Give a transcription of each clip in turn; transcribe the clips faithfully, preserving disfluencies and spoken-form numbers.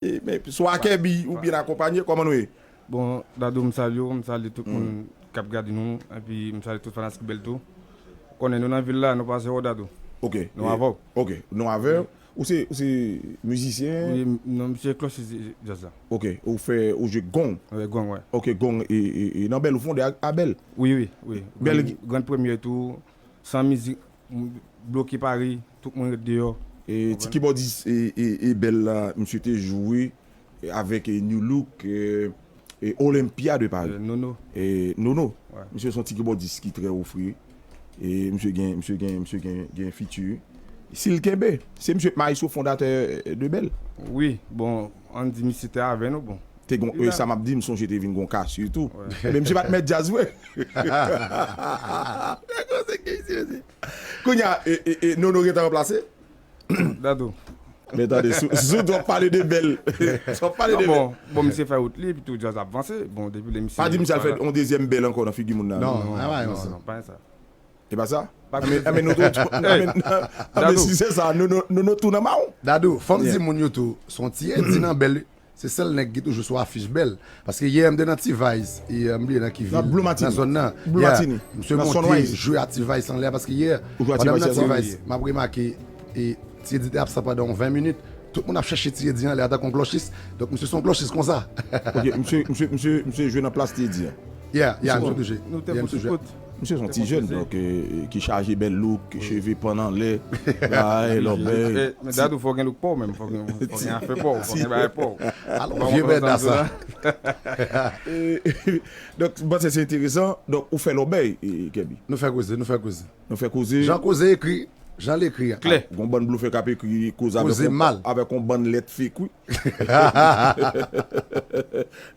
E, men, swa Kèbi ou byen akonpanye, kòman nou ye? Bon, Dadou, m salye w, m salye tout moun k ap gade nou, epi m salye tout fanatik Bèl tou. Konnen nou nan vil la, nou pase wè w, Dadou. Ok. Nou avè w. Ok, nou avè w. Ou se, ou se mizisyen? Wi, non, m se klòchis jazz la. Ok, ou fè, ou jwe gong? Wi, gong, wi. Ok, gong, e, e, e nan Bèl, ou fonde a, a Bèl? Wi, wi, wi. Bèl Grand, Grand Premye tou, san mizik, m bloke Paris, tout moun ret deyò. E ti kibòdis e, e, e Bèl la, misye te jwe avèk e, New Look, e, e Olympia de Paris. Nono. E Nono. Wi. Misye se yon ti kibòdis ki trè ofri. E misye gen, misye gen, misye gen, gen fiti. Si l kenbe, se misye maestro fondatè de Bèl. Wi, bon, ann di misye te avè nou, bon. Te gon, e, sa m ap di, m sonje te vin gon ka sitou. Men misye pa t mèt djaz vre. Kounye a, e, e, e, Nono gentan ranplase? Dadou. Men tande, sou, sou w ap pale de Bèl. Sou w ap pale de Bèl. Bon, bon, misye fè wout li, epi tou djaz ap vanse. Bon, depi lè misye. Pa di misye al fè yon dezyèm Bèl ankò nan figi moun nan. Non, non, non, pa sa. E pa sa? Pa Men, men nou tou, men, men si se sa, nou, nou, nou, nou tou nan mawon. Dadou, fò m di moun yo tou, se yon ti Edi nan Bèl, se sèl nèg ki toujou sou afich Bèl. Paske yè m te nan T-Vice, e m bliye nan ki vil, Nan Blue Martini. Nan zòn nan. Blue Martini. Misye Nan monte, Sunrise. Jwe a T-Vice anlè a, paske yè, Ou jwe a pandan m nan T-Vice, T-Vice, m ap remake, e ti Edi te absan pandan yon ven minit, tout moun ap chèche ti Edi anlè a tankou yon klòchis. Donk, misye se yon klòchis konsa. Ok, misye, misye, misye, misye jwe nan plas ti Edi a. Yeah, yeah, misye toujou. Nou te pou sou kout. Misye se yon ti jèn, donk, e, ki chaje bèl look, cheve pann anlè, bay lòbèy. Men Dadou, fò gen look pa w menm, fò gen, fò gen afè pa w, fò gen bagay pa w. Alon, vye bèda sa. Donk, m panse se enteresan. Donk, ou fè lòbèy, e, Kèbi. Nou fè koze, nou fè koze. Nou fè koze. Jan koze ekri, jan l ekri a. Klè. Gon bann blofè k ap ekri koze avèk Koze yon, mal. Avèk yon bann lèt fake, wi.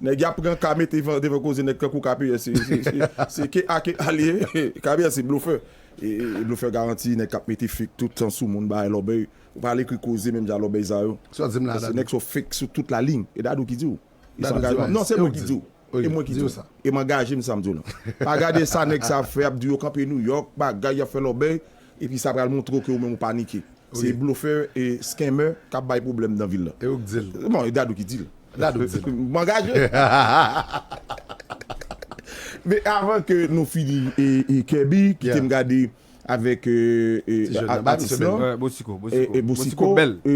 Nèg y ap pran ka mete devan, devan koze nèg tankou K P S, se, se, se, se K A K A li ye. K P S se blofè. E, e, e blofè garanti, nèg k ap mete fake tout tan sou moun, bay lòbèy. Ou pa al ekri koze menm jan lòbèy sa yo. Sa w di m la, Se Dadou. Nèg sa fake sou tout la liy. E Dadou ki di w. Li Dadou s'angaje. di w. Non, se E mwen w ki di di w. w. Ok, E mwen ki di di w w. Sa. E m angaje m sa m di w lan. Pa gade sa nèg sa ap fè, ap di yo kanpe New York, bagay, y ap fè lòbèy, epi sa pral montre w ke ou menm ou panike. Se blofè e scammer k ap bay pwoblèm nan vil la. E w k di l. Bon, e Dadou ki di l. Dadou ki di l. M angaje. Men avan ke nou fini, e, e Kèbi, kite m gade avèk, e, e, Ti jèn a- nan, ba atis misye lan. bèl. E, Bosiko, Bosiko. E, e Bosiko, Bèl. E,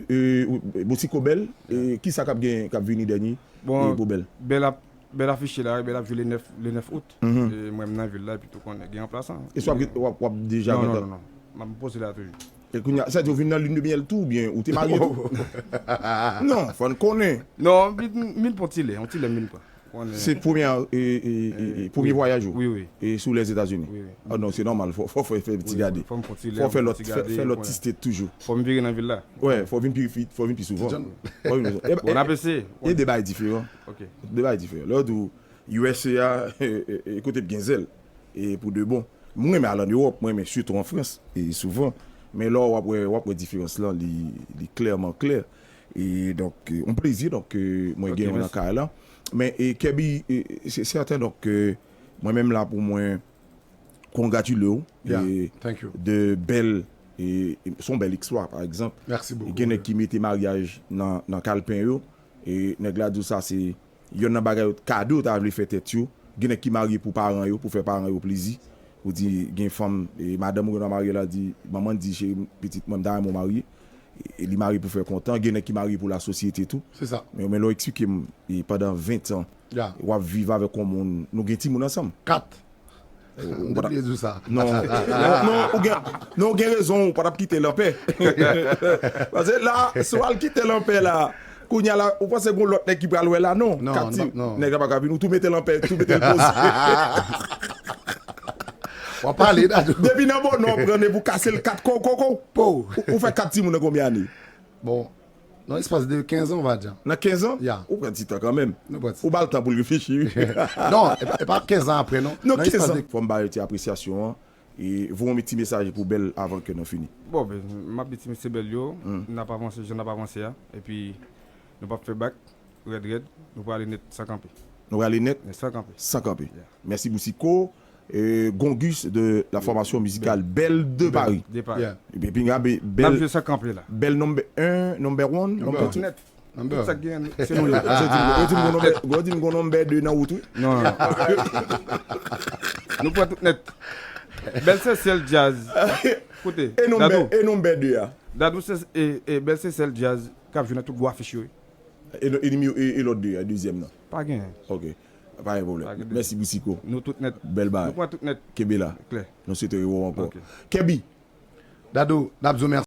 e, Bosiko Bèl. E, kisa k ap gen, k ap vini dènye? Bon, E pou Bèl. Bèl ap, Bèl afiche la, Bèl ap jwe le nèf, le nèf out. Mhm. E mwen, m nan vil la, epi tou konnen gen ranplasan. E sou w ap, w ap, w ap deja Non, non, gentan. non, non. M ap poze la toujou. E kounye a, sa di w vin nan lune de miel tou, oubyen ou te marye tou? Non, fò n konnen. Non, m vin, m vin pran ti lè, yon ti lè m vin pran. Konnen. Se premye, e, e, e, e, premye vwayaj ou? Wi, wi. E sou Lèzetazini? Wi, wi. Ah non, se nòmal, fò, fò, fò fè ti Wi, gade. wi, fò m pran ti lè, Fò fè m lòt, pran ti fè, gade, fè lòt konnen. Ti state toujou. Fò m vire nan vil la. Wè, fò vin pi, pi, fò vin pi souvan. Fò vin pi souvan. E, Bon, n ap eseye. E de bagay diferan. Ok. De bagay diferan. Lè w di w U S A, e, e, e kote p gen zèl. E pou de bon. Mwen renmen al ann Ewòp, mwen renmen sitou an Frans, e souvan. Men lè w ap wè, w ap wè diferans lan, li, li klèman klè. E donk, e, yon plezi, donk, ke mwen Ok, gen yon nan mèsi. Kay la. Men, e, Kèbi, e, se sèten, donk, ke mwen menm la pou mwen, kongratile w, Yeah, e, thank you. De bèl, e, e, se yon bèl eksplwa, pa egzanp. Mèsi bokou. Gen nèg ki mete maryaj nan, nan kalpen yo, e nèg la di w sa se yonn nan bagay yo, kado yo ta vle fè tèt yo. Gen nèg ki marye pou paran yo, pou fè paran yo plezi. Ou di gen fanm, e, madanm ou gentan marye la di, manman di, cheri, pitit mwen, m ta renmen w marye. E, e li marye pou fè kontan. Gen nèg ki marye pou lasosyete tou. Se sa. Men, men lè w eksplike m, e pandan ven tan, Ya. w ap viv avèk yon moun, nou gen timoun ansanm. Kat. Ou M te pa ta- bliye di w sa. Non, non, non, ou gen, non, ou gen rezon, ou pa t ap kite l anpè. Paske la, si w al kite l anpè la, kounye a la, ou panse gen lòt nèg ki pral wè la, non? Non, Kati, non, non. Nèg la pa ka vin, ou tou mete l anpè, tou mete l poze. W ap pale, Dadou. Depi nan bonè w pran nèg pou kase l kat kou, kou, kou. Po. Ou, ou fè kat timoun nan konbyen ane? Bon, nan espas de kenz an, on va dire. Nan kenz an? Ya. Ou pran ti tan kanmenm. Nou pati. Ou ba l tan pou l reflechi, wi. Non, e pa, e pa kenz an apre, non. Non, Nan espas kenz an. de Fò m ba yo ti apresyasyon an. E voye yon ti mesaj pou Bèl avan ke nou fini. Bon, ben, m ap di ti mesye Bèl yo, n ap avanse jan n ap avanse a. Epi, nou p ap fè bak, rèd, rèd, nou prale nèt san kanpe. Nou prale nèt Nèt san kanpe. San kanpe. Yeah. Mèsi Boucico. E, Gongus de la formation musicale Bèl de Paris. De Paris. Yeah. Epi, pinga, be- N ap Bèl, jwe san kanpe la. Bèl number un, number one, number two. Nèt. Number. Tout sa k gen, se nou yo. Yo di m, yo di m gon nonbè, yo di m gon nonbè de nan wout, wi. Non, non. Nou pran tout nèt. Bèl Sesèl Djaz. Kote? E nonbè, Dadou. E nonbè de a. Dadou se e, e Bèl Sesèl Djaz k ap jwe nan tout gwo afich yo. E, e, e, e lòt de a, dezyèm nan. Pa gen. Ok. Pa gen pwoblèm. Pa gen de. Mèsi Boucico. Nou tout nèt. Bèl Nou bagay. Pran tout nèt. Kenbe la. Klè. Nou swete rewè ankò. Ok. Kebi. Dadou, n ap di w mèsi.